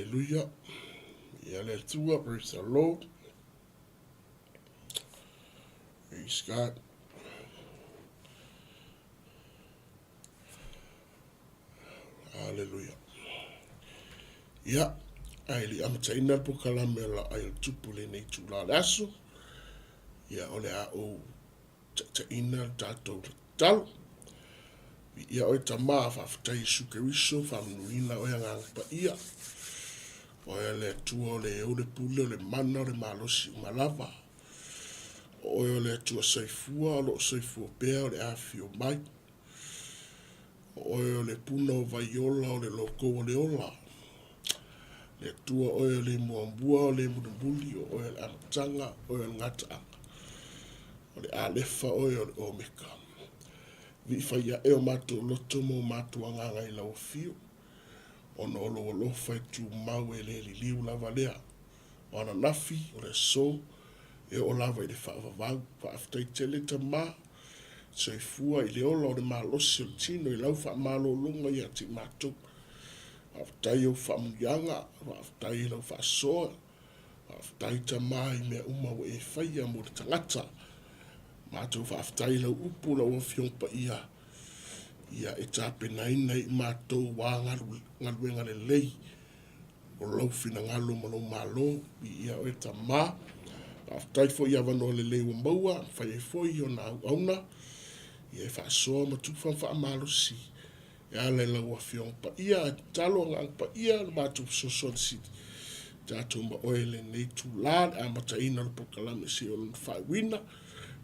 Hallelujah. Ia le Atua, praise the Lord. Praise God. Hallelujah. Ia, ae le i amataina le polokalame o Laai o le Tupu i lenei itula o le aso, ia o le a ou taitaiina le tatou tatalo. Viia oe Tama, faafetai Iesu Keriso, faamanuina oe Agaga Paia. Oe le Atua o le ou le pule, o le mana, o le malosi uma lava. O oe o le Atua soifua, o loo soifua pea, o le afifio mai. O oe o le puna o vai ola, o le lokou o le ola. Le Atua oe o le muamua, o le mulimuli, o oe o le amataga, o oe o le gataaga. O le Alefa oe, o le Omeka. Vii fai ae o matou loto ma o matou agaga i lau afio, ona o lou alofa e tumau e le liliu lava lea. O ananafi, o le aso, e oo lava i le faavavau. Faafetai tele Tama, soifua i le ola o le malosi o le tino i lau faamalologa ia te i matou. Faafetai i ou faamanuiaga, faafetai i lau faasoa, faafetai Tama i mea uma ua e faia mo le tagata. Matou faafetai i lau upu, lau Afioga Paia, ia e tapenaina i matou wā galuega lelei o lou finagalo ma lou Malo. Viia oe Tama. Faafetai foi i avanoa lelei ua maua, mafai ai foi ona auauna ia e faasoa ma tufa ma faamalosi e ala i lau Afioga Paia. Ae tatalo Agaga Paia le matou fesoasoani sili tatou ma oe i lenei itula, le amataina o le polokalame seia oo i lona faaiuina.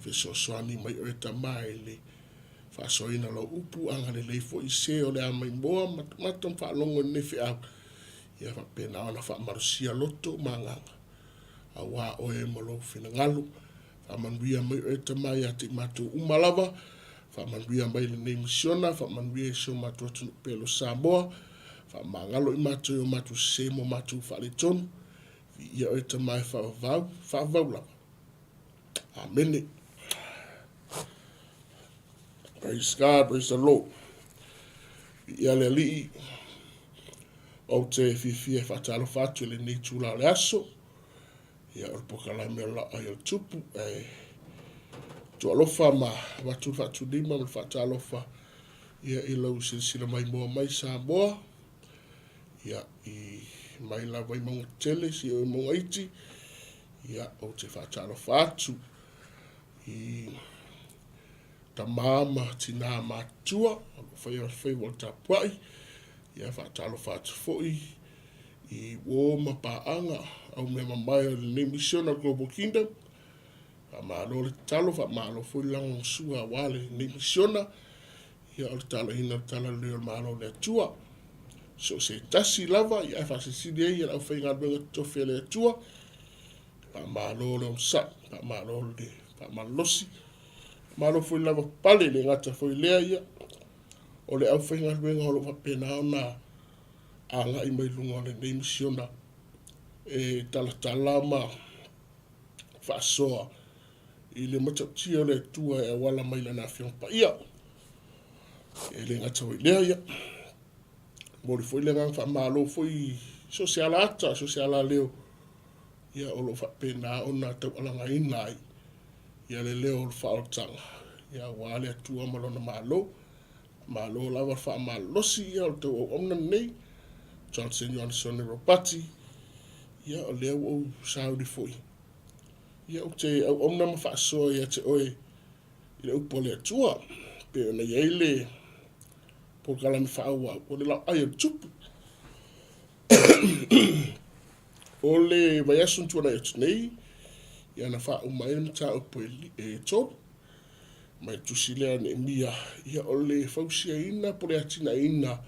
Fesoasoani mai oe Tama i le faasoaina o lau upu, agalelei foi i se o le a maimoa matamata ma faalogo i lenei feau, ia faapena ona faamalosia loto ma agaga, aua oe ma lou finagalo. Faamanuia mai oe Tama ia te i matou uma lava, faamanuia mai lenei misiona, faamanuia i si o matou atunuu pele o Samoa, faamagalo i matou i o matou sese ma o matou faaletonu, viia oe Tama e faavavau, faavavau lava. Amene. Praise God, praise the Lord. Viia le Alii, ou te fiafia e faatalofa atu i lenei itula o le aso. Ia, o le polokalame o Laai o le Tupu. E tualofa ma avatu le faatulima ma le faatalofa ia, i lau silasila maimoa mai Samoa. Ia, i mai lava i mauga tetele, seia oo i mauga iti. Ia, ou te faatalofa atu i tama ma tinā matutua o lo o faia faiva o le tapuai. Ia, faatalofa atu foi i uō ma paaga au mea mamae o lenei misiona Global Kingdom. Faamalo le tatalo, faamalo foi le lagolagosua aua lenei misiona. Ia, o le talaina o le Talalelei o le Malo o le Atua. So o se tasi lava, ia ae faasilisili ai le aufaigaluega totofi a le Atua. Faamalo le onosai, faamalo le faamalolosi, faamalo foi le lavapapale, le gata foi lea, ia, o le aufaigaluega o lo o faapena ona agai mai luga o lenei misiona e talatala ma faasoa i le matautia o le Atua e auala mai Lana Afioga Paia. E le gata foi i lea, ia, momoli foi le agaga faamalo foi i so o se ala ata, so o se ala leo, ia, o lo o faapena ona taualagaina ai ia le leo o le faaolataga, ia, aua le Atua ma Lona Malo. Malo lava le faamalolosi, ia, o le tau auauna lenei, Johnson Ionesone Ropati, ia, o lea ua ou sauni foi Ia, ou te auauna ma faasoa ia te oe i le upu a le Atua, pei ona i ai le polokalame faaauau o le laoai o le tupu. O le vaiaso na tuanai atu nei, ia na faauma ai le mataupu e tolu mai le tusi lea a Neemia, ia o le fausiaina po o le atinaeina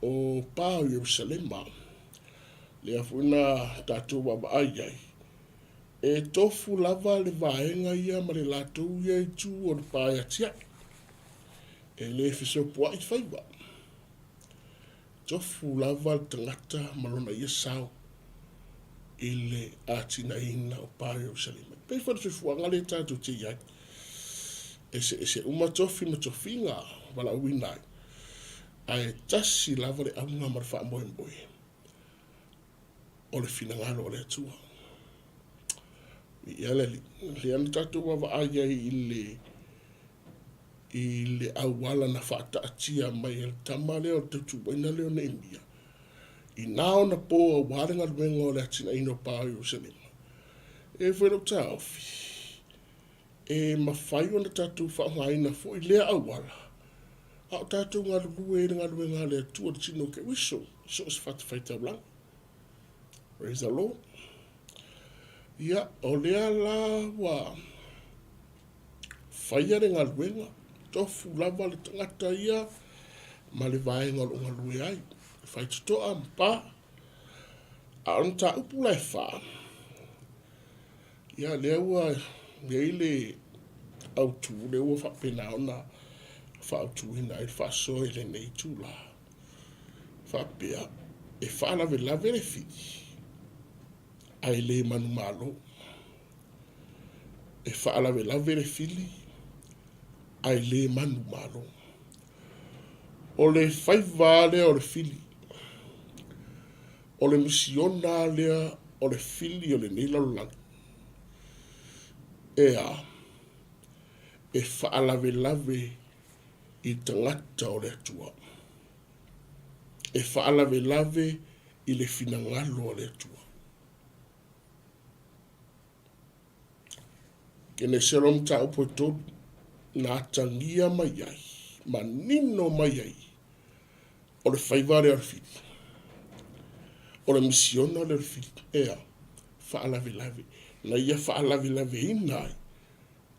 o pa o Ierusalema. Lea foi na tatou vaavaai ai, e tofu lava le vaega ia ma le latou ia itu o le pa e atiae. E le fesopoai faiva. Tofu lava le tagata ma lona ia sao i le atinaeina o pa o Ierusalema. E pei foi o le soifuaga lea tatou te i ai. Eseese uma tofi ma tofiga valaauina ai. Ae tasi lava le auga ma le faamoemoe. O le finagalo o le Atua. Viia le Alii. Lea na tatou vaavaai ai i le i le auala na faataatia mai e le tama lea o le tautuaina lea o Neemia, i nā ona pō auā le galuega o le atinaeina o pa o Ierusalema. E foi lou taofi, e mafai ona tatou faaaogaina foi lea auala, a o tatou galulue i le galuega a le Atua i le tino o Keriso i so o se fatafaitaulaga. Praise the Lord. Ia, o lea la ua faia le galuega, tofu lava le tagata ia ma le vaega o lo o galue ai, e faitotoa ma pa. A o le mataupu la e fa, ia lea ua i ai le autu, lea ua faapena ona faautuina ai le faasoa i lenei itula. Faapea, e faalavelave le fili, ae le manumalo. E faalavelave le fili, ae le manumalo. O le faiva lea o le fili, o le misiona lea o le fili o lenei lalolagi. E a? E faalavelave i tagata o le Atua. E faalavelave i le finagalo o le Atua. Kenesero mataupu e tolu na atagia mai ai, manino mai ai, o le faiva lea o le fili. O le misiona lea o le fili. Ea, faalavelave. Na ia faalavelaveina ai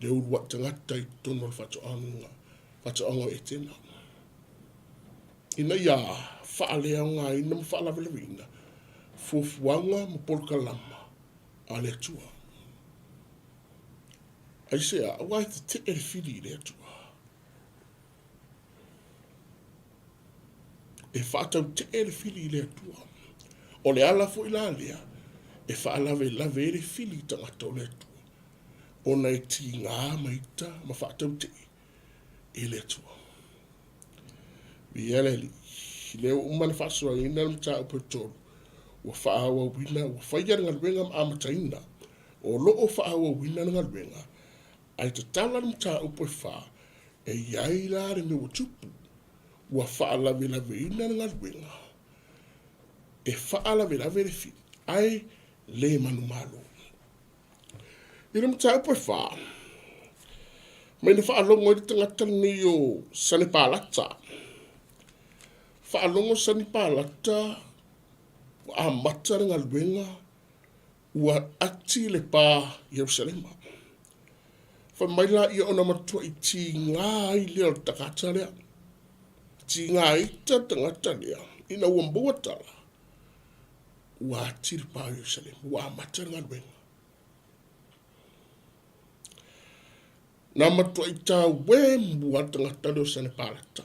le uluai tagata i totonu o le faatoaga, faatoaga o Etena. Ina ia faaleaogaina ma faalavelaveina fuafuaga ma polokalama a le Atua. Aisea? Aua e tetee le fili i le Atua. E faatautee le fili i le Atua. O le ala foi la lea e faalavelave ai le fili i tagata o le Atua, ona e tiga ma ita ma faatautee i le Atua. Viia le Alii. Lea ua uma ona faasoaina le mataupu e tolu, ua faaauauina, ua faia le galuega ma amataina. O lo o faaauauina le galuega, ae tatala le mataupu e fa, e i ai la le mea ua tupu, ua faalavelaveina le galuega, e faalavelave le fili, ae le manumalo. I le mataupu e fa, mai na faalogo ai le tagata lenei o Sanepalata. Faalogo Sanepalata ua amata le galuega, ua ati le pa i Ierusalema. Fai mai laia ona matuai tiga ai lea o le tagata lea. Tiga ita le tagata lea ina ua maua tala ua ati le pa o Ierusalema, ua amata le galuega. Na matuai tauemu lava le tagata lea o Sanepalata.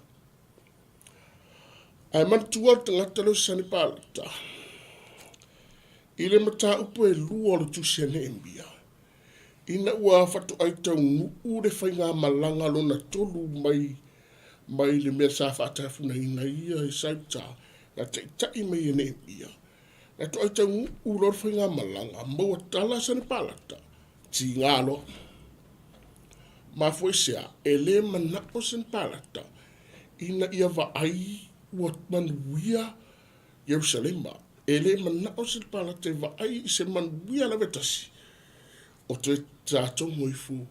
Ae manatua le tagata lea o Sanepalata i le mataupu e lua o le tusi a Neemia, ina ua faatoai taunuu le faigamalaga lona tolu mai mai le mea sa faatafunaina ia e Sauta, na taitai mai e Neemia, na toai taunuu loa le faigamalaga, maua tala Sanepalata, tiga loa. Mafua i se a? E le manao Sanepalata ina ia vaai ua manuia Ierusalema. E le manao Sanepalata e vaai i se manuia lava e tasi o toe tatogo ifo,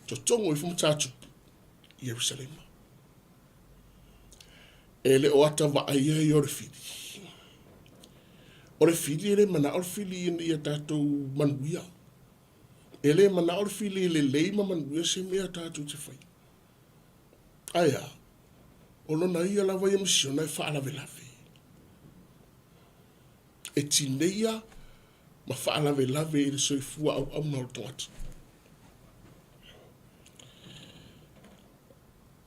totogo ifo ma tatupu i Ierusalema. E le o ata vaaia ia o le fili. O le fili e le manao le fili ina ia tatou manuia. E le manao le fili e lelei ma manuia se mea tatou te faia. Ae a? O lona ia lava ia misiona e faalavelave. E tineia ma faalavelave i le soifua auauna o le tagata.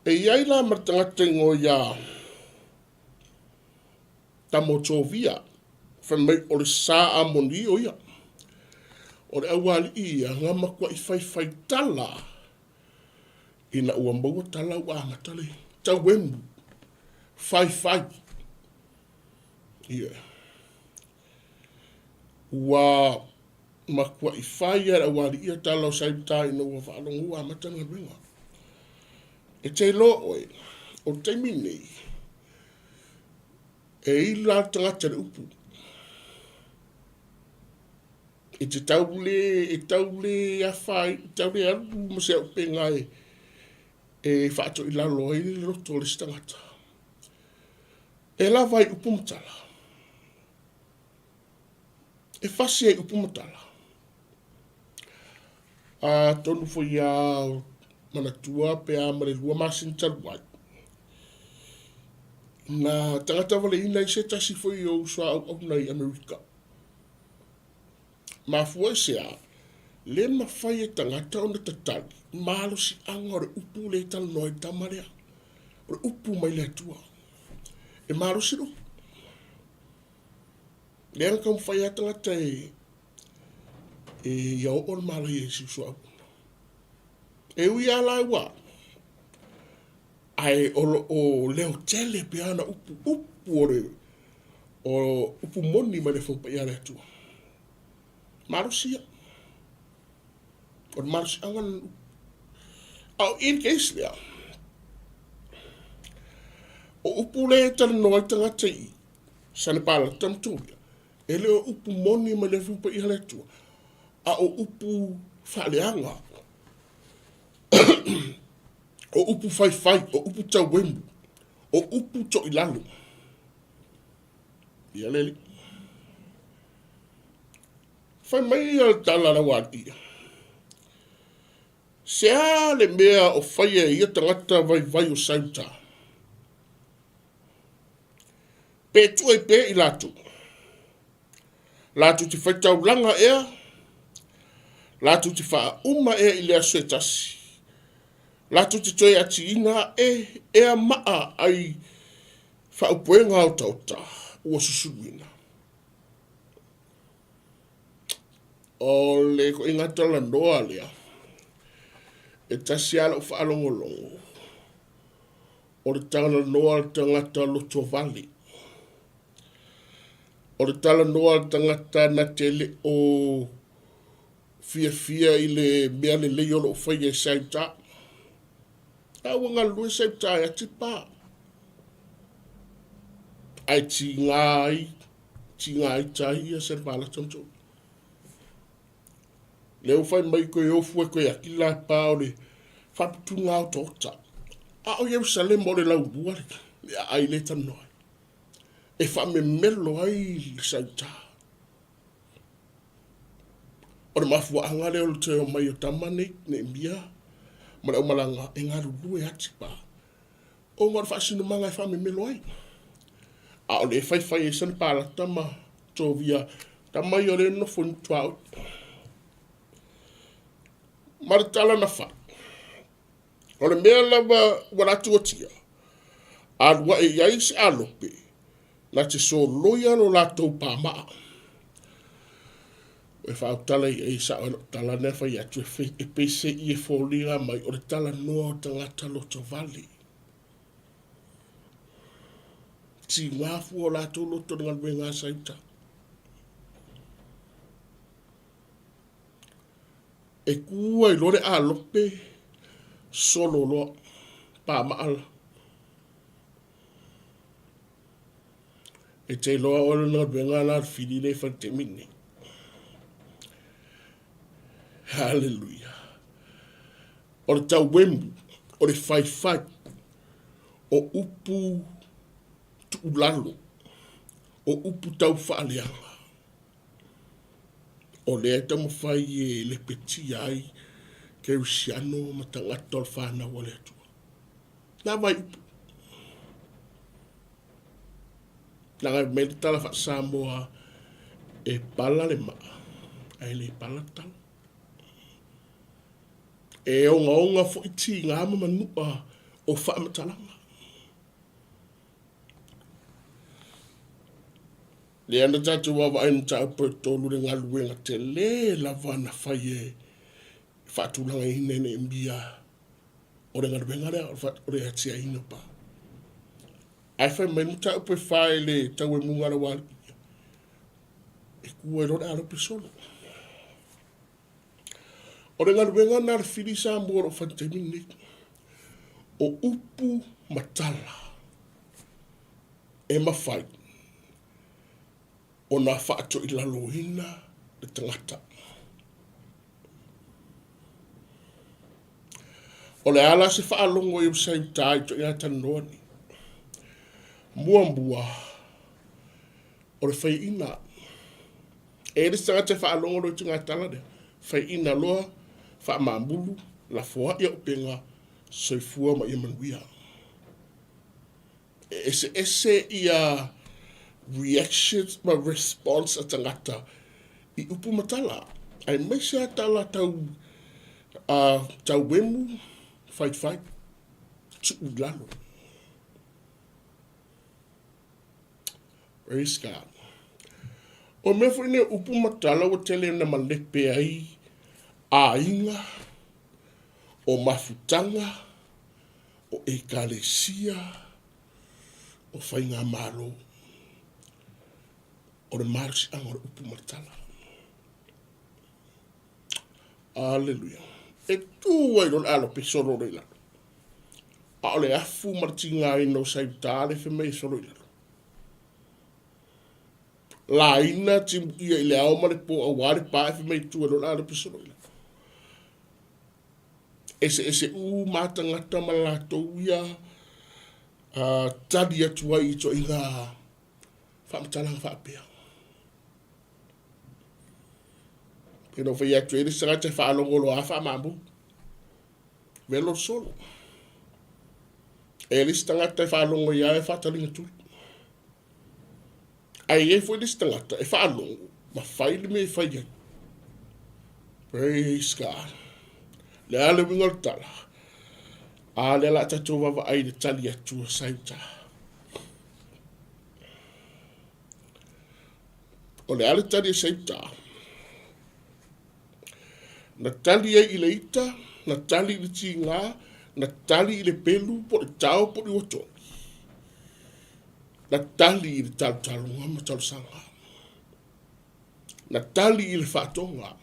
E i ai la ma le tagata igoa iā Tamotovia, fai mai o le Sa Amoni o ia. O le aualii ia na matuai faifai tala ina ua maua tala ua amata le tauemu, faifai. Ia. Ua matuaʻi fai lava e le aualii ia tala o Saimta ina ua faalogo ua amata le galuega. E te iloa ʻoe, o le taimi nei, e ila le tagata i le upu. E te tau le, e tau le afaina, e tau le alu ma se auupega e, e faatoilalo ai le loto o le isi tagata. E lava i upu ma tala. E fasi ai upu ma tala. Atonu foi a manatua pe a ma le 2 masina talu ai, na tagata valeina ai se tasi foi o uso a auauna i Amerika. Mafua i se a? Le mafai e tagata ona tatali malosiaga o le upu lea e talanoa ai le tama lea. O le upu mai le Atua. E malosi le upu. Lea na taumafai lava tagata e ia oo le malaia i si uso auauna. E ui lava la ua ae o lo o leo tele pea ana upu, upu o le o upu moni mai le Afoga Paia a le Atua. Malosi ia. O le malosiaga lena. A o i le case lea, o upu lea e talanoa ai tagata i Sanepalata ma Tobia, e le o upu moni mai le Afoga Paia a le Atua, a o upu faaleaga, o upu faifai, o upu tauemu, o upu toilalo. Ia le alii. Fai mai ia le tala a le aualii, Se a le mea o faia e ia tagata vaivai o Saimta? Pe tuu ai pea i latou? Latou te faitaulaga ea? Latou te faauma ea i le aso e tasi? Latou te toe atiina aʻe ea maa ai faaupuega otaota ua susuluina? O le ituaiga talanoa lea, e tasi lava lau faalogologo, o le talanoa a le tagata lotovale. O le talanoa a le tagata na te le o fiafia i le mea lelei o lo o faia e Saimta. A ua galulue Saimta e atipa, ae tiga ai tiga ai tai ia Sanivalata ma Tobia. Lea ua fai mai koe ofu e koe aki la pa o le faaputuga otaota. A o Ierusalema o le laulua le aai lea e talanoa ai. E faamemelo ai le Saimta. O le mafuaaga lea o le toe omai o tama nei, Neemia ma le aumalaga e galulue atipa ona o le faasinomaga e faamemelo ai. A o lea e faifai ai Sanepalata ma Tovia, tama ia o lea e nonofo i Mutuaoi. Ma le tala na fai, o le mea lava ua latou atia, alu ae i ai se alope, na te soloia lo latou pamaa. E faautala i ai sao e lou tala lea fai atu e peiseai e foliga mai o le talanoa o tagata lotovale. Tiga fua o latou loto i le galuega a Saita. E ku ai loa le alope solo loa pamaa la. E te iloa oe le galuega la a le fili lea e fai i le taimi lenei. Haleluia. O le tauemu, o le faifai, o upu tuulalo, o upu tau faaleaga. O lea e taumafai e lepetia ai Kerisiano ma tagata o le fanau a le Atua. Na vai upu. Leaga fai mai le tala faa-Samoa, e pala le maa, ae le pala le tala. E ogaoga foi tiga ma manua o faamatalaga. Lea na tatou vaavaai i le mataupu e 3 le galuega tele lava na fai e faatulagaina e Neemia o le galuega lea o le atiaeina o pa. Ae fai mai le mataupu e fa i le tauemuga a le aualii. E tu ai loa le alope solo. O le galuega lena a le fili Samoa o lo o fai i le taimi lenei. O upu ma tala e mafai ona faatoilaloina le tagata. O le a la se faalogo i usai uta i ituaiga talanoa nei? Muamua, o le faiaina. E i ai le isi tagata e faalogo loa i ituaiga tala lea, faiaina loa, faamamulu, lafoai au upega, soifua ma ia manuia. E eseese ia reactions ma response a tagata i upu ma tala, aemaise lava tala tau tauemu, faifai, tuu i lalo. Praise God. O mea foi nei o upu ma tala ua tele ina malepe ai aiga, o mafutaga, o ekalesia, o faigamalo, o le malosiaga o le upu ma le tala. Aleluia. E tu ai loa le alope solo loa i lalo. A o le afu ma le tigaina o Saitā le fai mai e solo i lalo. Laina timuia i le ao ma le pō auā le pā e fai mai e tu ai loa le alope solo i lalo. Eseese uma lava tagata ma latou ia tali atu ai i ituaiga faamatalaga faapea. Pei ona ou fai atu e i ai le isi tagata e faalogo loa lava faamamu. Velo le solo. E i ai le isi tagata e faalogo ia e faataliga tuli. Ae i ai foi le isi tagata e faalogo ma fai le mea e fai ai. Praise God. Le a le uiga o le tala? A lea la tatou vaavaai i le tali atu a Saiuta. O le a le tali a Saiuta? Na tali ai i le ita, na tali i le tiga, na tali i le pelu po o le tao po o le uatoni. Na tali i le talotaloga ma talosaga. Na tali i le faatoga.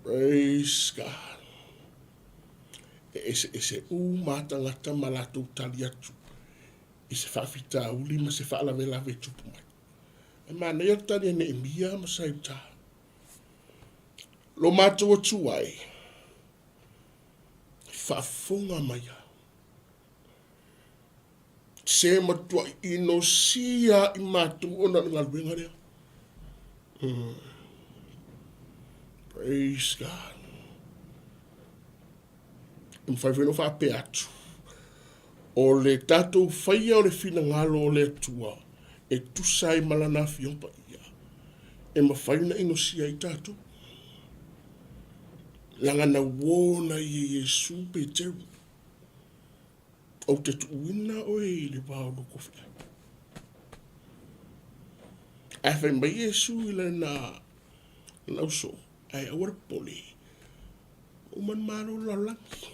Praise God. E eseese uma lava tagata ma latou tali atu i se faafitauli ma se faalavelave e tupu mai. E manaia le tali a Neemia ma Saitā. Lo matou Atua e, faafofoga mai au. Se matuai inosia i matou ona o le galuega lea. Praise God. E mafai foi ona faapea atu, o le tatou faia o le finagalo o le Atua e tusa ai ma Lana Afioga Paia, e mafai ona inosia ai tatou. Leaga na uo nai e Iesu Peteru, Ou te tuuina oe i le va o lou tofi. Ae fai mai Iesu i lana uso, ae aua le popole, ua uma ona malo le lalolagi.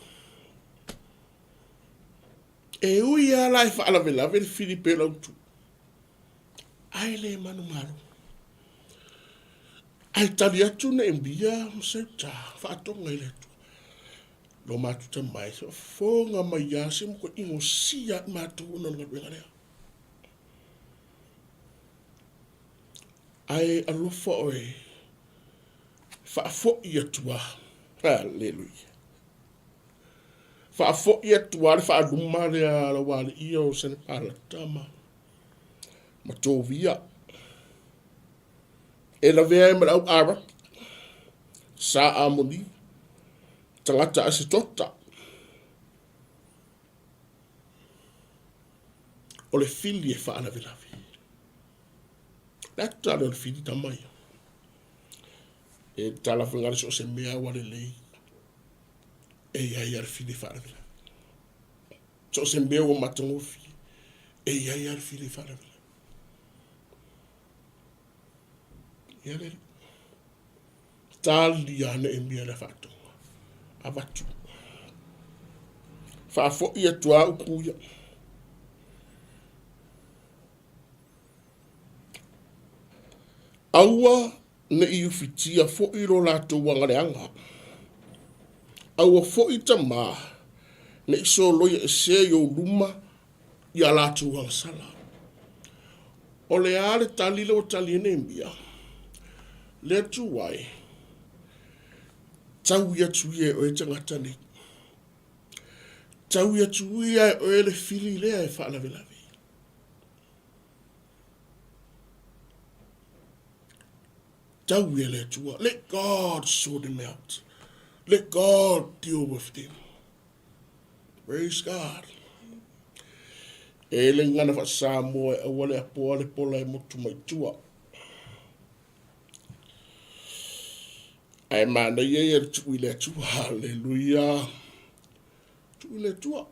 E ui lava la e faalavelave le Filipe o le autu, ae le manumalo. Ae tali atu Neemia ma Seuta, faatoga i le Atua. Lo matou tama e, faafofoga mai lava se matua inosia i matou ona o le galuega lea. Ae alofa oe, faafoi atu lava. Aleluia. Faafoi atu lava le faaluma lea a lau alii o Senepalata ma, ma Tovia. E lavea ai ma le au Arapi, Sa Amoni, tagata Asetota. O le fili e faalavelave. Le ata lea o le fili tama ia. E talafeagai so o se mea ua lelei, e i ai lava le fili e faalavelave. So o se mea ua matagofie, e i ai lava le fili e faalavelave. Ia le tali a Neemia le faatoga, avatu. Faafoi atu a upu ia. Aua ne i ufitia foi lo latou agaleaga. Aua foi tamā ne i soloia esea i ou luma i a latou agasala. O le a le tali lea ua tali ai Neemia? Le Atua e, taui atu ia e oe tagata nei. Taui atu ia e oe le fili lea e faalavelave. Taui e le Atua. Let God sort them out. Let God deal with them. Praise God. E le gagana faa-Samoa e aua le apoa le pola e motu mai tua. Ae manaia ia le tuu i le Atua. Haleluia. Tuu i le Atua.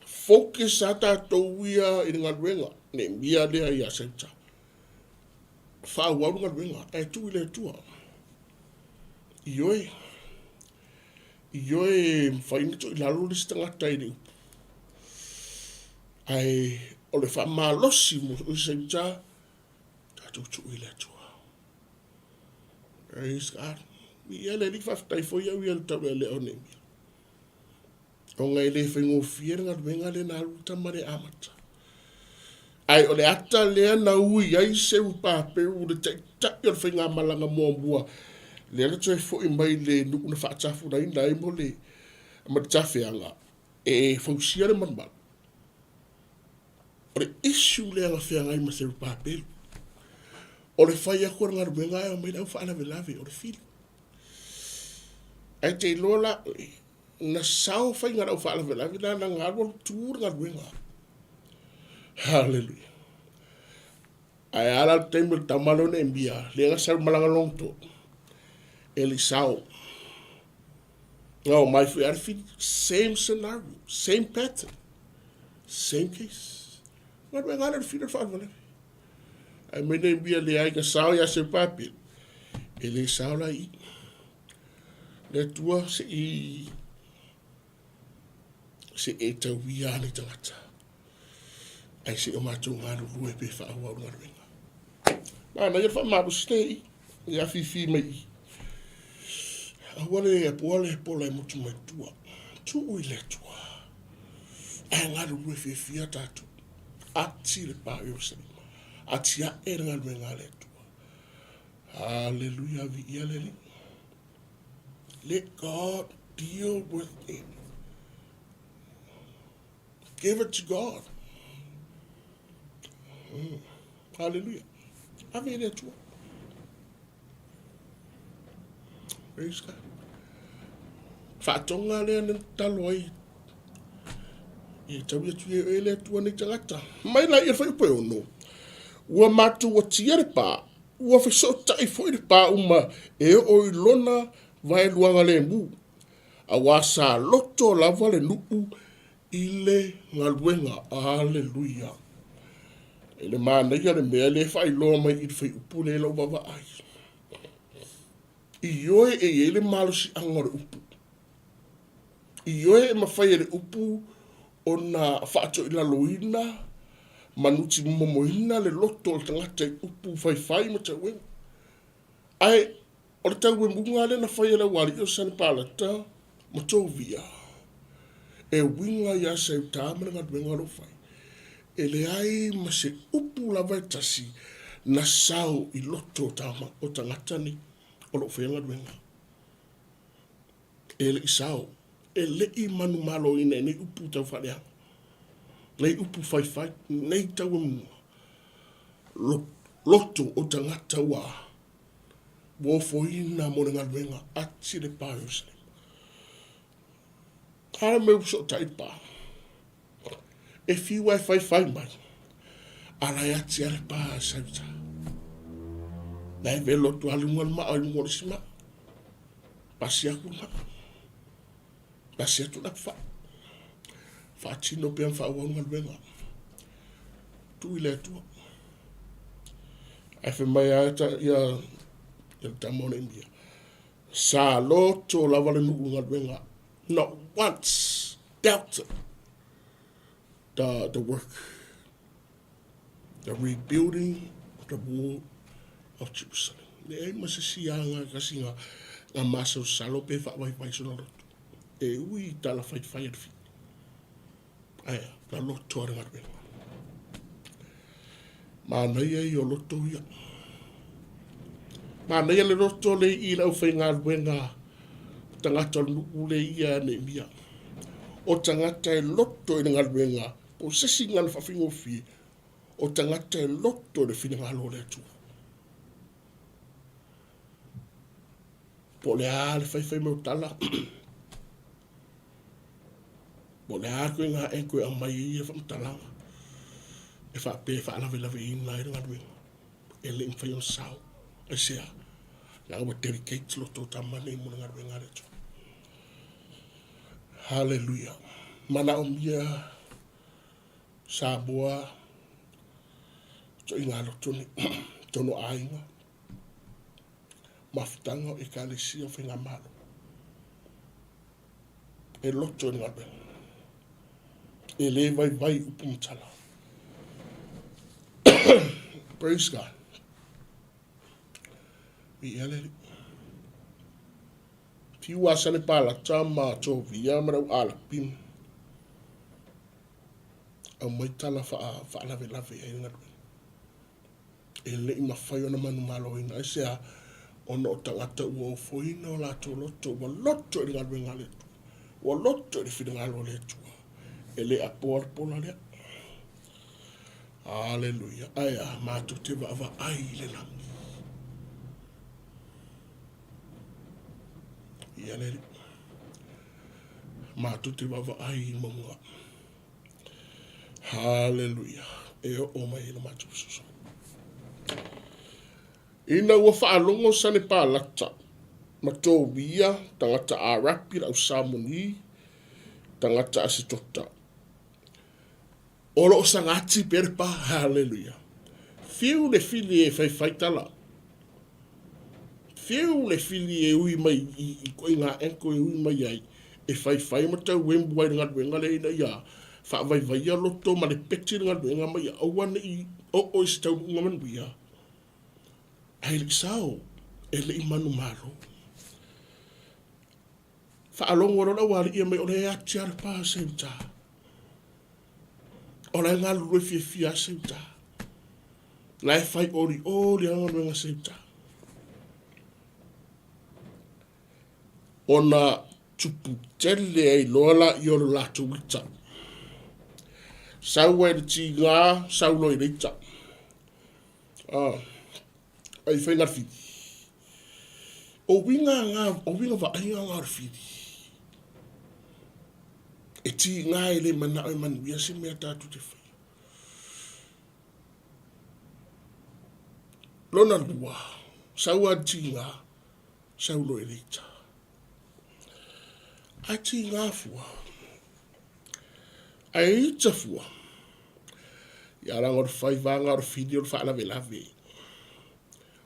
Focus a tatou ia i le galuega. Neemia lea ia Seuta. Faaauau le galuega, ae tuu i le Atua. Ioe. Ioe, e mafai ona toilalo le isi tagata i le upu. Ae o le faamalosi mo Seuta, tatou tuu i le Atua. Praise God. Viia le Alii, faafetai foi au ia i le taulealea o Neemia. Ona e le faigofie le galuega lea na alu le tama lea e amata. Ae o le ata lea na ui ai Serupaperu le taitai o le faigamalaga muamua lea na toe foi mai le nuu na faatafulaina ai mo le ma le tafeaga e fausia le malumalu. O le issue lea na feagai ma Serupapelu, o le fai atu o le galuega ae omai le au faalavelave, o le fili. Ae te iloa la oe, na sao faiga o le au faalavelave la na alu alu tu le galuega. Hallelujah. Ae a la le taimi o le tama lea o Neemia, lea na sau malaga lona tolu, e le i sao. Na omai foi lava le fili, same scenario, same pattern, same case. Galuega lava lea o le fili o le faalavelave. Ae mai Neemia leai na sao ia Seupapili, e le sao la i i. Le Atua se i se e tauia ane tagata. Ae se i o matou galulue pe faaauau le galuega. Manaia le faamalosi le i, i afifi mai i. Aua le apoa le pola e motu mai tua. Tuu i le Atua. Ae galulue fiafia tatou. Ati le pa o Ierusalema. Atiae le galuega a le Atua. Haleluia, viia le Alii. Let God deal with them. Give it to God. Haleluia. Ave i le Atua. Praise God. Faatoga lea na tatalo ai. E taui atu e oe le Atua nei tagata. Mai la ia whai ono. Ua matou atia le pā, ua fesootai foi le pā uma e oo i lona vaeluaga lemu. Auā sa loto lava le nuu i le galuega. Aleluia! E le manaia le mea lea e faailoa mai i le fuaiupu lea i lau vaavaai. Ioe e i ai le malosiaga o le upu. Ioe e mafai e le upu ona faatoilaloina ma nutimomoina le loto o le tagata i upu faifai ma tauega. Ae O le tauemuga lea na fai e le aualii o Sanepalata ma Tovia, e uiga iā Seutā ma le galuega o lo o fai, e leai ma se upu lava e tasi na sao i loto o tagata nei o lo o faia galuega. E le i sao, e le i manumaloina i nei upu tau faaleaga, nei upu faifai, nei tauemuga, loto o tagata ua Ua ofoina mo le galuega ati le pa o Ierusalema. A le mea ua fesootai le pa, e fiu lava e faifai mai, a la e ati lava le pa a Sauta. La e velo atu lava luga o le maa i luga o le isi maa. Pasi atu le maa. Pasi atu le apefai. Faatino pea ma faaauau le galuega. Tuu i le Atua. Ae fai mai lava ta, ia, ia le tama o Neemia, sa loto lava le nuu i galuega. Not once doubted the work, the rebuilding of the the wall of Jerusalem. Leai ma se isi aga kasi nga nga masalosalo pe faavaivai sona loto. E ui i tala faifai a le fili. Ae na loto a le galuega. Manaia ia o loto ia. Manaia le loto le i le aufaigaluega tagata o le nuu le ia Neemia. O tagata e loto i le galuega, po o se isi gagana faafaigofie, o tagata e loto i le finagalo o le Atua. Po o le a le faifai mai o tala, po o le a le ituaiga angle e aumai ai ia faamatalaga e faapea e faalavelaveina ai le galuega, e le i mafai ona sao. Aisea? Leaga ua dedicate lo outou tama nei mo le galuega a le Atua. Haleluia. Manaomia Samoa ituaiga loto nei, totonu o aiga, mafutaga o Ekalesia o Faigamalo. E loto i le galuega. E le vaivai upu ma tala. Praise God. Viia le Alii. Fiu a Sanepalata ma Tovia ma le au Alapi aumai tala faalavelave ai le galuega. E le i mafai ona manumaloina. Aisea? Ona o tagata ua ofoina o latou loto, ua loto i le galuega a le Atua, ua loto i le finagalo o le Atua. E le apoa le pola lea. Aleluia. Ae a, matou te vaavaai i le lagi. Ia le Alii. Matou te vaavaai i mauga. Haleluia. E oo mai ai le matou fesoasoani. Ina ua faalogo Sanepalata ma Tobia, tagata Arapi, le au Samoni, tagata Asetota, O lo o sagati pea le pa. Haleluia. Fiu le fili e faifai tala. Fiu le fili e ui mai i, i ituaiga angle e ui mai ai, e faifai ma tau emu ai le galuega lea ina ia faavaivaia loto ma le peti le galuega ma ia aua ne i oo i se taunuuga manuia. Ae le i sao, e le i manumalo. Faalogo loa le aualii mai o lea e ati lava le pa se uta. O la e galulue fiafia lava se uta. La e fai olioli lava galuega se uta. Ona tupu tele ai loa laia o le latou ita. Sau ai le tiga, sau loa i le ita. Ah. Ai whai ngā whiri. O winga ngā, o winga vaaiga ngā o le whiri. E tī ngā e le manao e manuia se mea tātou te whai. Lona lua, sau a tī ngā, sau lo e leita. A tī ngā fua, a e ita fua, Ia ranga o le whai vānga o le whiri o le whaalavelave.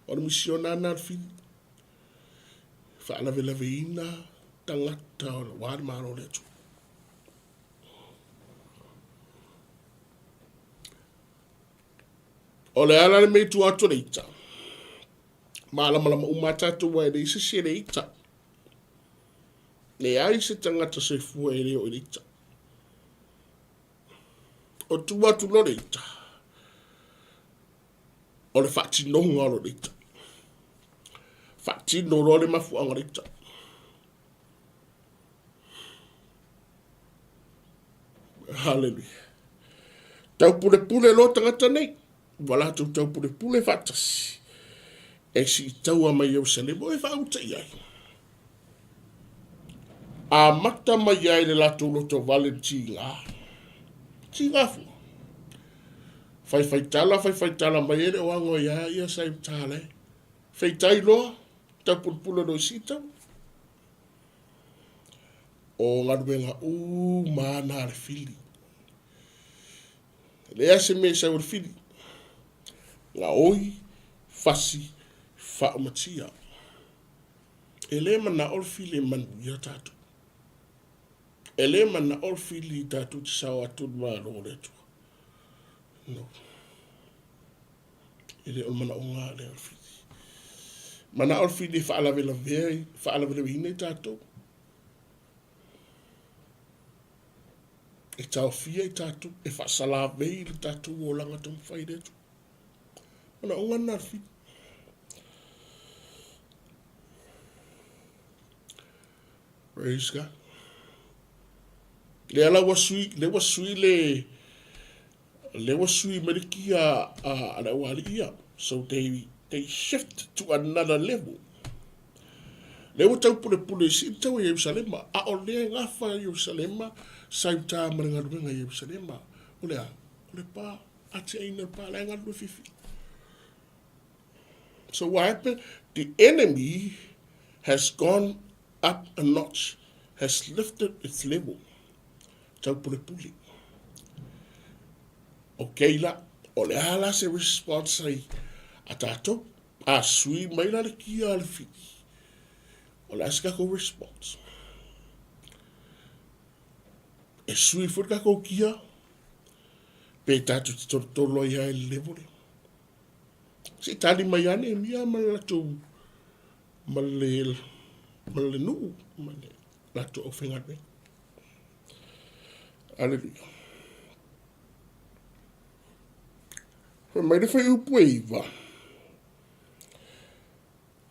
O le misiona ana le whiri. Whaalavelaveina tangata o le wā le malo le Atua. O le ala le mea i tua atu o le ita. Mālamalama uma a tātou e leai se isi e le ita. Leai se tagata soifua e le o i le ita. O tua atu loa le ita, o le faatinoga o le ita. Faatino loa le mafuaaga o le ita. Haleluia. Taupulepule loa tagata nei, ua latou taupulepule faatasi, e siitaua mai Ierusalema e faauta i ai. Amata mai ai le latou lotovale le tiga. Tiga fua. Faifaitala, faifaitala mai e le o ago ia ia sa i uta le. Feitai loa, taupulupulu loa i siitaua. O galuega uma ana a le fili. Leai se mea i sau e le fili. Gaoi, fasi, faaumatia. E le manao le fili e manuia tatou. E le manao le fili tatou te sao atu i le Malo o le Atua. No. E le o le manaoga lea o le fili. Manao le fili e faalavelavea, faalavelaveina i tatou. E taofia i tatou, e faasalavei le tatou olaga taumafai i le Atua. Manaoga lena o le fili. Praise God. Lea la ua sui, lea ua sui le, lea ua sui mai le kia a le aualii ia. So they shift to another level. Lea ua taupulepule i sii le tau a Ierusalema, a o lea e gafa Ierusalema sa i uta ma le galuega i Ierusalema. O le a? O le pa, atiaina le pa, la e galulue fiafia. So what happened? The enemy has gone up a notch, has lifted its level. Taupulepule. Okay la, o le a la se response ai a tātou? A sui mai la le kia a le fili. O le a se tatou response? E sui foi le tatou kia, pe tatou te tolotolo ai lava i le level lea. Se i tali mai lava Nehemia ma le latou ma le ma le nuu ma le latou aufaigaluega. Aleluia. Fai mai le fuaiupu e 9.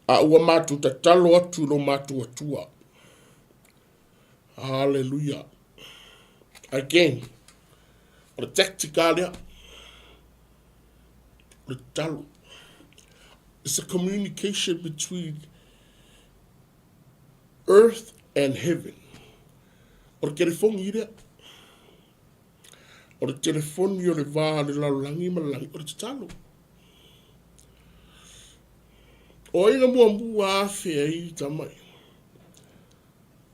A ua matou tatalo atu i lo matou Atua. Haleluia. Again, o le tactic lava lea. O le tatalo. It's a communication between earth and heaven. O le telefoni lea. O le telefoni o le va o le lalolagi ma le lagi, o le tatalo. O ai na muamua afe ai tama ia?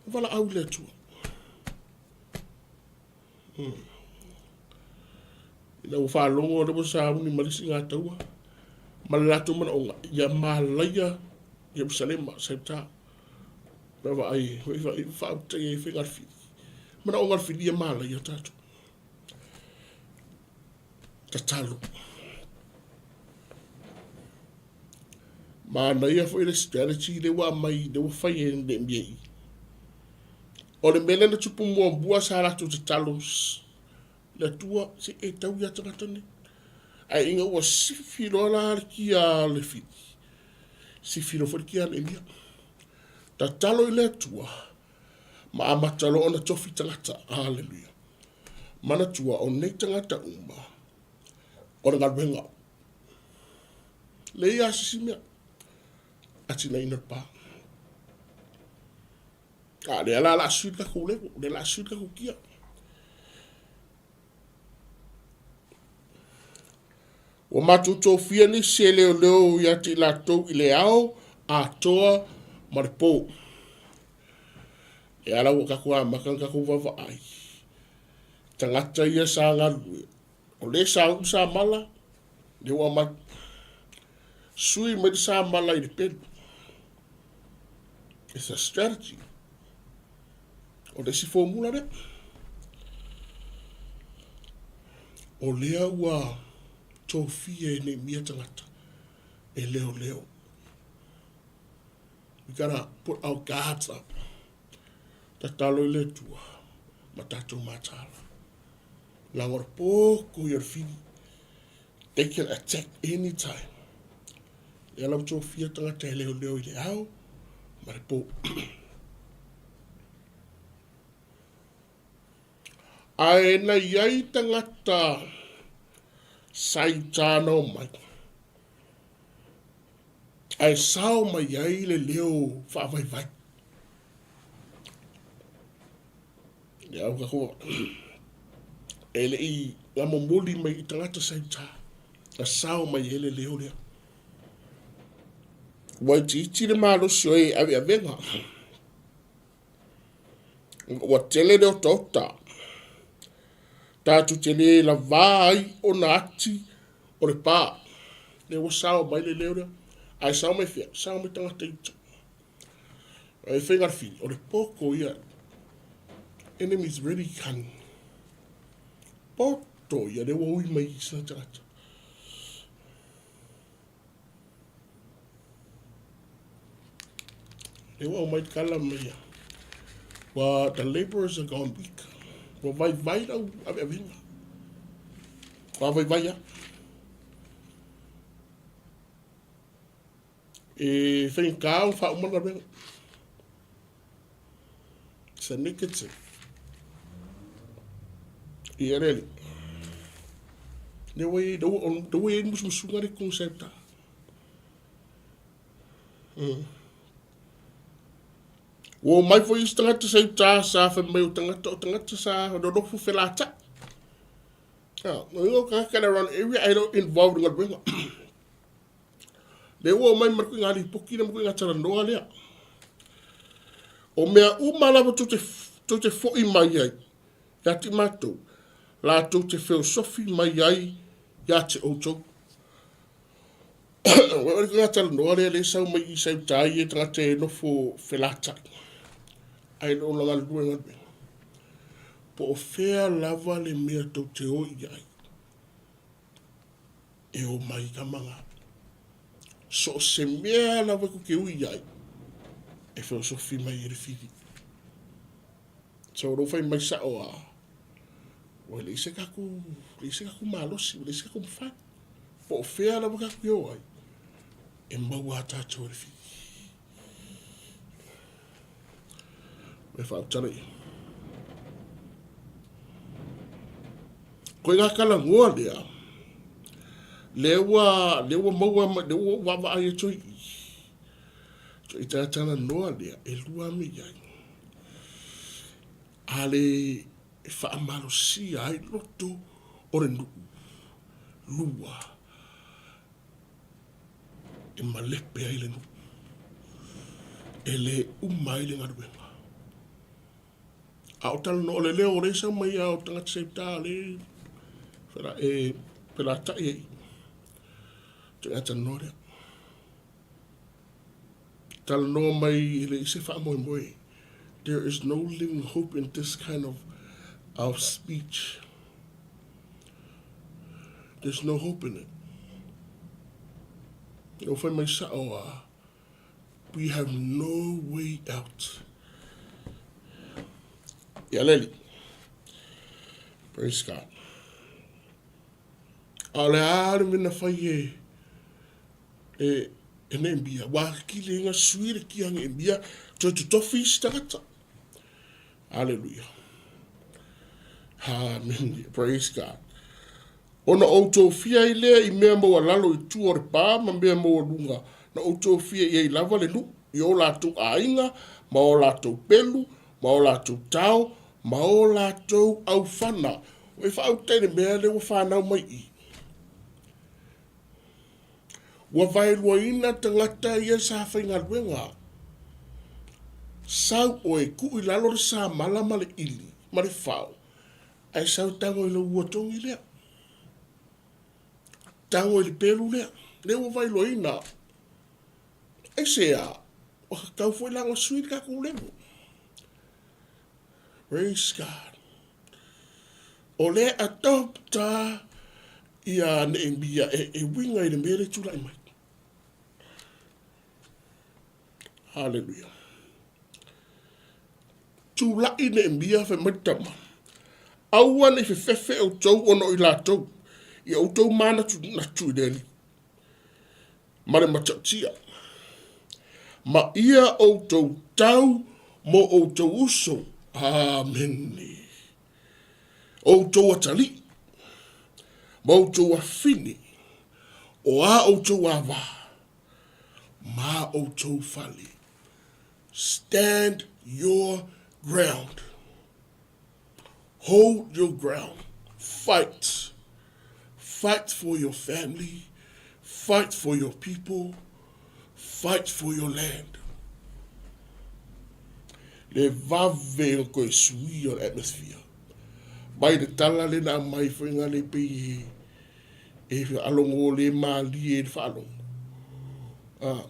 Valaau i le Atua. Ina ua faalogo lea ua sauni ma le isi gataua ma le latou manaoga ia malaia Ierusalema sa i uta. Na vaai, faautai ai faiga fili. Manaoga le fili ia malaia tatou. Tatalo. Manaia foi le strategy lea ua aumai, lea ua fai e Nehemia i i. O le mea lea na tupu muamua sa latou tatalo le Atua, se e tau ia tagata nei. Ae ina ua sifi loa la le kia a le fili, sifi loa foi le kia a Nehemia. Tatalo i le Atua, ma amata loa ona tofi tagata. Haleluia. Manatua, o nei tagata uma, o le galuega. Leai lava se isi mea, atinaeina le pa. A lea la o le a sui le tatou level, lea o le a sui le tatou kia. Ua matou tofia nisi e leoleo ia te i latou i le ao atoa ma le po. E ala ua tatou amata ona tatou vaavaai. Tagata ia sa galulue, o le sa uu sa mala, lea ua aumai. Sui mai le sa mala i le pelu. It's a strategy. O le isi formula lea. O lea ua tofia e Neemia tagata e leoleo. We gotta put our guards up. Tatalo i le Atua ma tatou mataala. Leaga o le poko ia o le fili. They can attack anytime. Lea la ua tofia tagata e leoleo i le ao ma le po. Ae na i ai tagata sa i uta na omai, ae sao mai ai le leo faavaivai. Lea ua tatou e le i na momoli mai i tagata sa i uta, na sao mai ai le leo lea. Ua itiiti le malosi o e aveavega. Ua tele le otaota. Tatou te le lavā ai ona ati o le pā. Lea ua sao mai le leo lea. Ae sao mai fea? Sao mai tagata i uta. E faiga le fili, o le poto ia. Enemy is very cunning. Poto ia, lea ua ui mai i sina tagata. Lea ua aumai le tala mai ia. Ua the laborers are gone weak. Ua vaivai lau aveavega. Ua vaivai lava. E faigata ona faauma le galuega. It's a negative. I ele ele. Lea ua i ai le musumusuga le concept. Ua omai foi isi tagata sa i uta sa fai mai o tagata o tagata sa nonofo felataʻi. Ah, o ia o tagata le around area ae le o involved i galuega. Lea ua omai ma le kuiga lipoti lea ma kuiga talanoa lea. O mea uma lava tou te, tou te foi mai ai ia te matou, latou te feosofi mai ai ia te outou. Ua oo le talanoa lea lea e sau mai i sau tai e tagata e nofo felatai ae le o na galulue galuega. Po o fea lava le mea tou te o i ai, e o mai tama na. So o se mea lava tou te ui i ai, e feosofi mai e le fili. So lou fai mai sao a, ua leai se tatou, leai se tatou malosi, ua leai se tatou mafai. Po o fea lava tatou te o ai, e maua a tatou e le fili. E faautala ia. Koe ngā talanoa lea, lea ua, lea ua maua, lea ua ou vaavaai atu ai i i. So i talanoa lea, e lua me i ai. A le e faamalosia ai loto o le nuu. Lua, e malepe ai le nuu. E le uma ai le galuega. A o talanoa o le leo o lea e sau mai a o tagata seutā le e felataʻi ai. Toe a talanoa lea. Talanoa mai e leai se faamoemoe. There is no living hope in this kind of, of speech. There's no hope in it. Ua fai mai sao a, we have no way out. Ia leli. Praise God. A o le a le mea na fai e, e, e Neemia, ua kile inga sui le kia Neemia, toe totofi isi tagata. Hallelujah. Amen. Praise God. Ona ou tofia ai lea i mea maualalo i tua o le pā ma mea maualuga, na ou tofia i ai lava le nuu, i o latou aiga, ma o latou pelu, ma o latou tao, ma o latou aufana. Ua e faauta i le mea lea ua fanau mai i. Ua vaeluaina tagata ia sa faigaluega. Sau oe, tuu i lalo le samala ma le ili ma le fao, ae sau tago i lou uatogi lea. Tago i le pelu lea. Lea ua vaeluaina. Aisea? Ua tatau foi la ona sui le tatou level. Praise God. O lea adopta ia Neemia e, e uiga i le mea le tulai mai. Hallelujah. Tulai Neemia fai mai tama. Aua nei fefefe outou ona o i latou, ia outou manatunatu i le Alii ma le matautia. Ma ia outou tau mo outou uso. Amene. Outou atalii, ma outou afine, o a outou avā, ma outou fale. Stand your ground. Hold your ground. Fight. Fight for your family. Fight for your people. Fight for your land. Le vave o koe sui o le atmosphere. Mai le tala le na mai foi ngā le pei e e alongo le malie le whaalogo. Ah,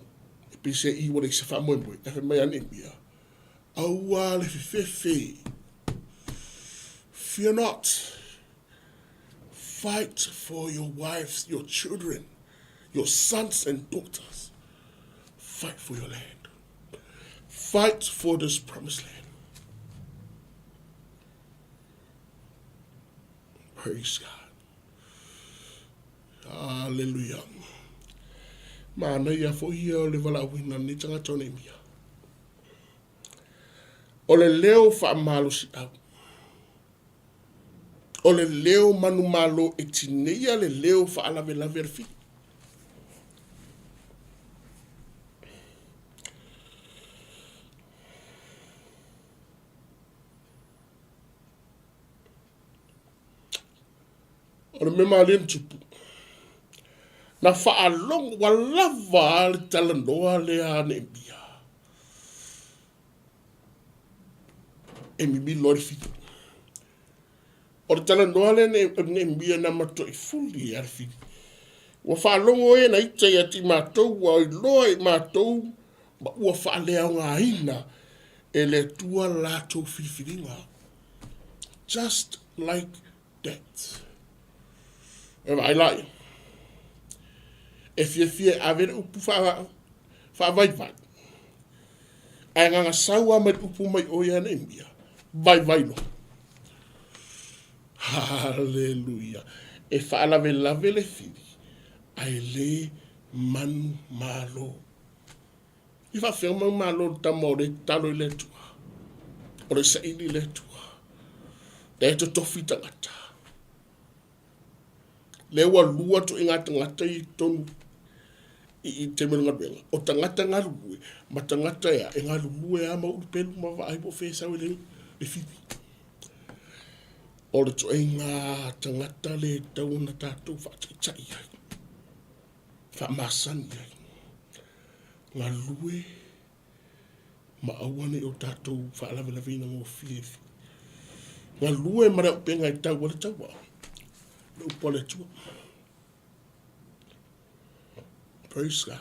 e pei se i wale se whaamoemoe. E whai mai ane mia. Aua le fefefe. Fear not. Fight for your wives, your children, your sons and daughters. Fight for your land. Fight for this promised land. Praise God. Hallelujah. Manaia foi ia o le valaauina o lenei tagata o Neemia. O le leo faamalosiau. O le leo manumalo e tineia le leo faalavelave a le fili. O le mea malie na tupu, na faalogo ua lava le talanoa lea a Neemia e mimilo ai le fili. O le talanoa lea a Neemia na matuai fuli ai le fili. Ua faalogo e na ita ia te i matou, ua iloa e i matou ma ua faaleaogaina e le Atua latou filifiliga. Just like that. E vaai laia. E fiafia e ave le upu faavaivai. Ae gagasau lava mai le upu mai o ia Neemia, vaivai loa. Haleluia. E faalavelave le fili, ae le manu malo. I faafefea manu malo le tama o le tatalo i le Atua, o le saili i le Atua, lea e totofi tagata. Lea ua lua ituaiga tagata i totonu i taimi o le galuega, o tagata galulue ma tagata e a, e galulue lava ma ulu pelu ma vaai po o fea e sau ai le fili. O le ituaiga tagata lea e tatau ona tatou faataitai ai, faamasani ai, galulue ma aua ne i o tatou faalavelaveina gofie i galue ma le auupega e tau ai le taua, le upu a le Atua. Praise God.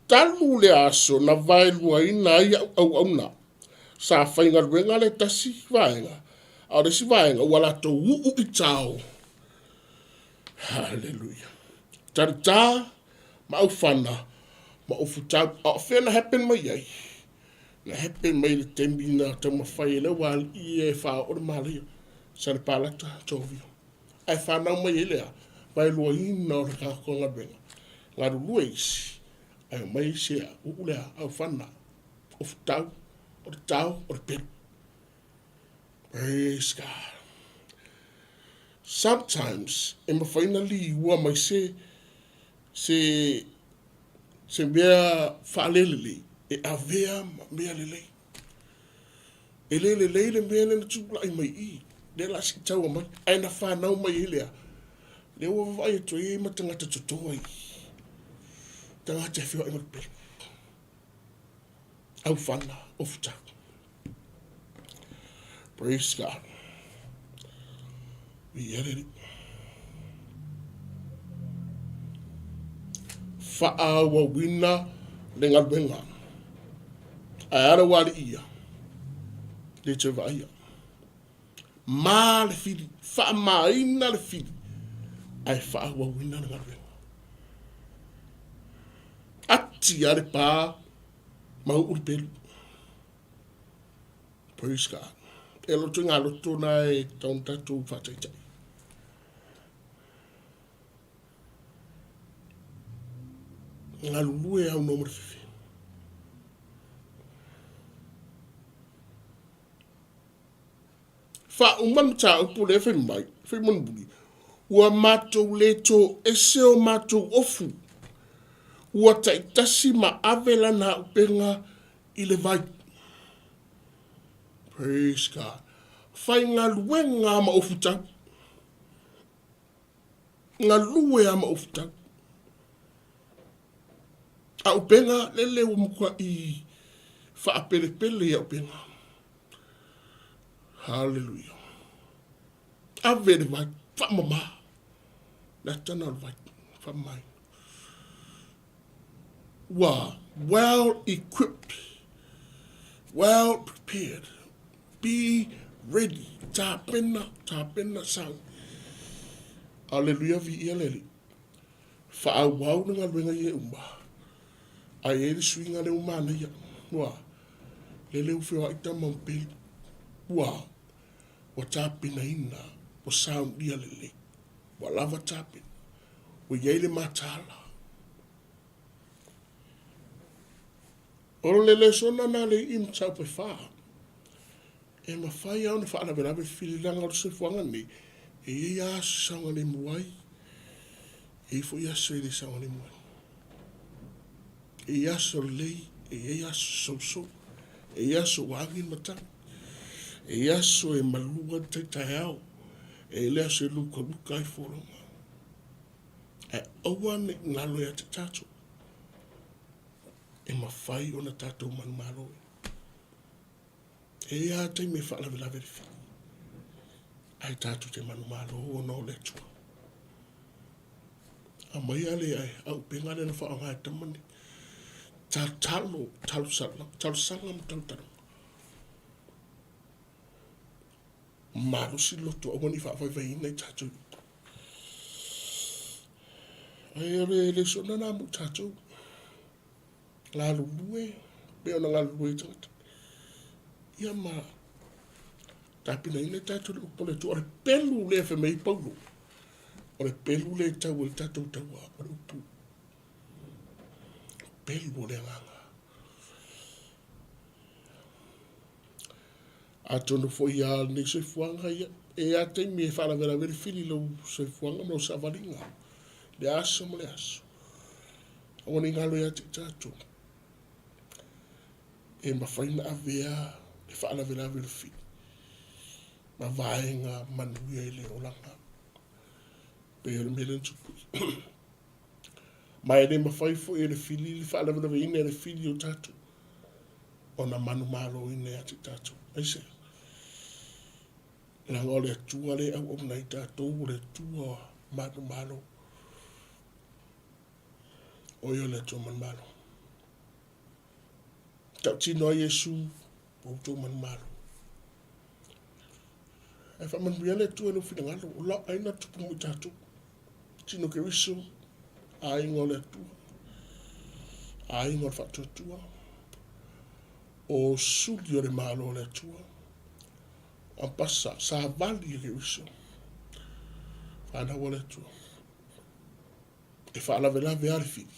Talu le aso na vaeluaina ai au auauna, sa faigaluega le tasi vaega, a o le isi vaega ua latou uu i tao. Hallelujah. Talitā ma aufana ma ofutau. A o fea na happen mai ai? Na happen mai i le taimi na taumafai ai le aualii ia e faaoo le malaia, Salepalata, Tovio. Ae fanau mai ai le a? Vaeluaina o le tatou galuega. Galulue isi, ae omai isi e uu le a? Aufana, ofutau, o le tao, o le pelu. Praise God. Sometimes, e mafai ona liua mai se, se, se mea faalelelei e avea ma mea lelei. E le lelei le mea lea na tulai mai i i, lea o le a siitaua mai, ae na fanau mai ai le a? Lea ua vaavaai atu ai e i ai ma tagata totoa i i, tagata e feoai ma le pelu, aufana, ofutau. Praise God. Viia le Alii. Faaauauina le galuega. Ae a le ua alii ia? Le toe vaaia. Ma le fili, faamāina le fili, ae faaauauina le galuega. Ati a le pā, ma uu le pelu. Praise God. E loto i ngā loto na e tatau ona tatou faataitai. Galulue au no ma le fefe. Faauma le mataupu lea fai mai, fai mulimuli, ua matou le toese o matou ofu, ua taitasi ma ave lana auupega i le vai. Praise God. Faigaluega ma ofutau. Galue lava ma ofutau. Auupega, lele ua matuai faapelepele i auupega. Haleluia. Ave le vai, faamama. Le ata lena o le vai, faamamaina. Ua well equipped, well prepared, be ready, tapena, tapena, sau. Aleluia, viia le Alii. Faaauau le galuega ia e uma. Ae i ai le suiga lea ua manaia, ua lele ua feoai tama ma pelu, ua ua tapenaina, ua saunia lelei, ua lava tapena, ua i ai le mataala. O le lesona lena a le Alii mataupu e fa, e mafai lava ona faalavelave le fili leaga o le soifuaga lenei, e i ai lava aso e saogalemu ai, e i ai foi aso e le saogalemu ai. E i ai aso lelei, e i ai aso sousou, e i ai aso ua agi le matagi, e i ai aso e malu ai le tai taeao, e i ai le aso e lukaluka ai fualaga. Ae aua ne i galo ia te tatou, e mafai ona tatou manumalo. E i ai lava taimi e faalavelave le fili, ae tatou te manumalo ona o le Atua. Aumaia le auupega lea na faaaoga e tama nei. Tatalo, talosaga ma talotaloga. Malosi le loto, aua ne i faavaivaiina i tatou. Ae o le lesona lena mo tatou. Galulue, pei ona galulue ai tagata. Ia ma tapenaina tatou i le upu a le Atua. O le pelu lea fai mai ai Paulo, o le pelu lea e tau ai le tatou taua, o le upu pelu o le agaga. Atonu foi a lenei soifuaga, ia, e a taimi e faalavelave le fili i lou soifuaga ma lau savaliga, le aso ma le aso. Aua ne i galo ia te i tatou, e mafai ona avea le faalavelave o le fili ma vaega manuia i le olaga, pei o le mea lea na tupu. Ma e le mafai foi e le fili le faalavelaveina e le fili o tatou ona manumaloina ia te tatou. Aisea? Leaga o le Atua lea e auauna ai tatou, o le Atua manumalo. O ia o le Atua manumalo. Tautino ai Iesu, ua outou manumalo. Ae faamanuia le Atua i lou finagalo, o lau ai na tupu mo i tatou. Tino Keriso, aiga o le Atua, aiga o le faatuatua, o suli o le Malo o le Atua, ampasa, savali e Keriso, fanau a le Atua. E faalavelave lava le fili,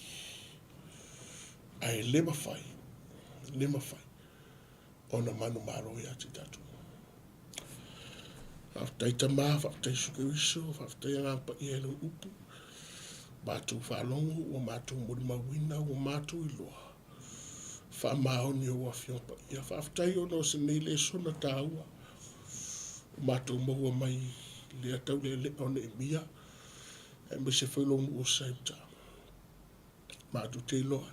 ae le mafai, le mafai ona manumalo ia te tatou. Faafetai Tama, faafetai Iesu Keriso, faafetai Agaga Paia i lau upu. Matou faalogo, ua matou molimauina, ua matou iloa. Faamaoni ou Afioga Paia. Faafetai ona o se nei lesona taua. Ua matou maua mai lea taulealea o Neemia, aemaise foi lou nuu o Saiuta. Matou te iloa,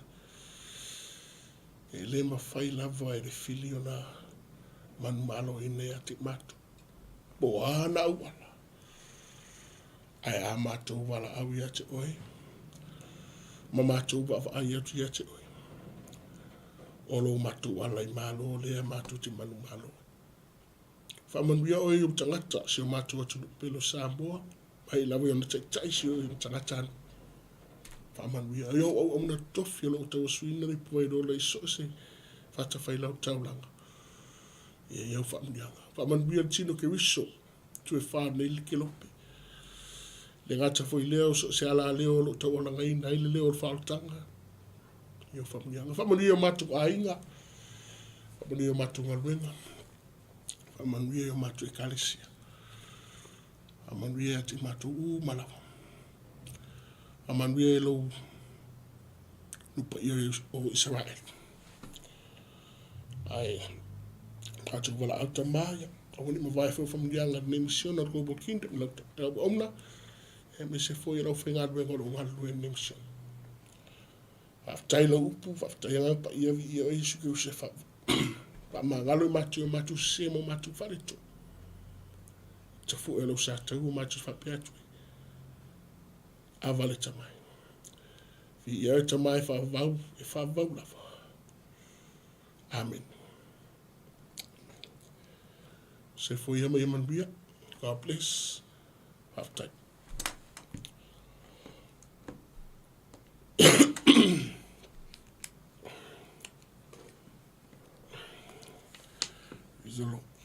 e le mafai lava e le fili ona manumaloina ia te matou, po o a ana auala, ae a matou valaau ia te oe, ma matou vaavaai atu ia te oe, o lo matou ala i malo lea matou te manumalo ai. Faamanuia oe i ou tagata, si o matou atunuu pele o Samoa, mai lava i ona taitai si o tagatanuu. Faamanuia i ou auauna totofi o lo o tauasuina le ipuvai lola i so o se fatafailao taulaga. Ia i au faamanuiaga. Faamanuia le tino Keriso, tu e fa nei le kelope. Le gata foi lea o so o se alaleo o lo o taualagaina ai le leo o le faaolataga. I au faamanuiaga. Faamanuia i o matou aiga. Faamanuia i o matou galuega. Faamanuia i o matou ekalesia. Faamanuia ia te matou uma lava. Faamanuia i lou nuu paia o Isaraelu. Ae tatou valaau tama ia, aua ne i mavae foi faamanuiaga i lenei misiona o le Global Kingdom, lau auauna, aemaise foi o le aufaigaluega o lo o galulue i lenei misiona. Faafetai i lau upu, faafetai Agaga Paia, viia oe Iesu Keriso e faamagalo i matou i o matou sese ma o matou faaletonu. Tafue o lau sa taua matou faapea atu ai. Ava le Tama. Viia oe Tama e faavavau, e faavavau lava. Amen. Soifua ia ma ia manuia. God bless. Faafetai. Praise the Lord.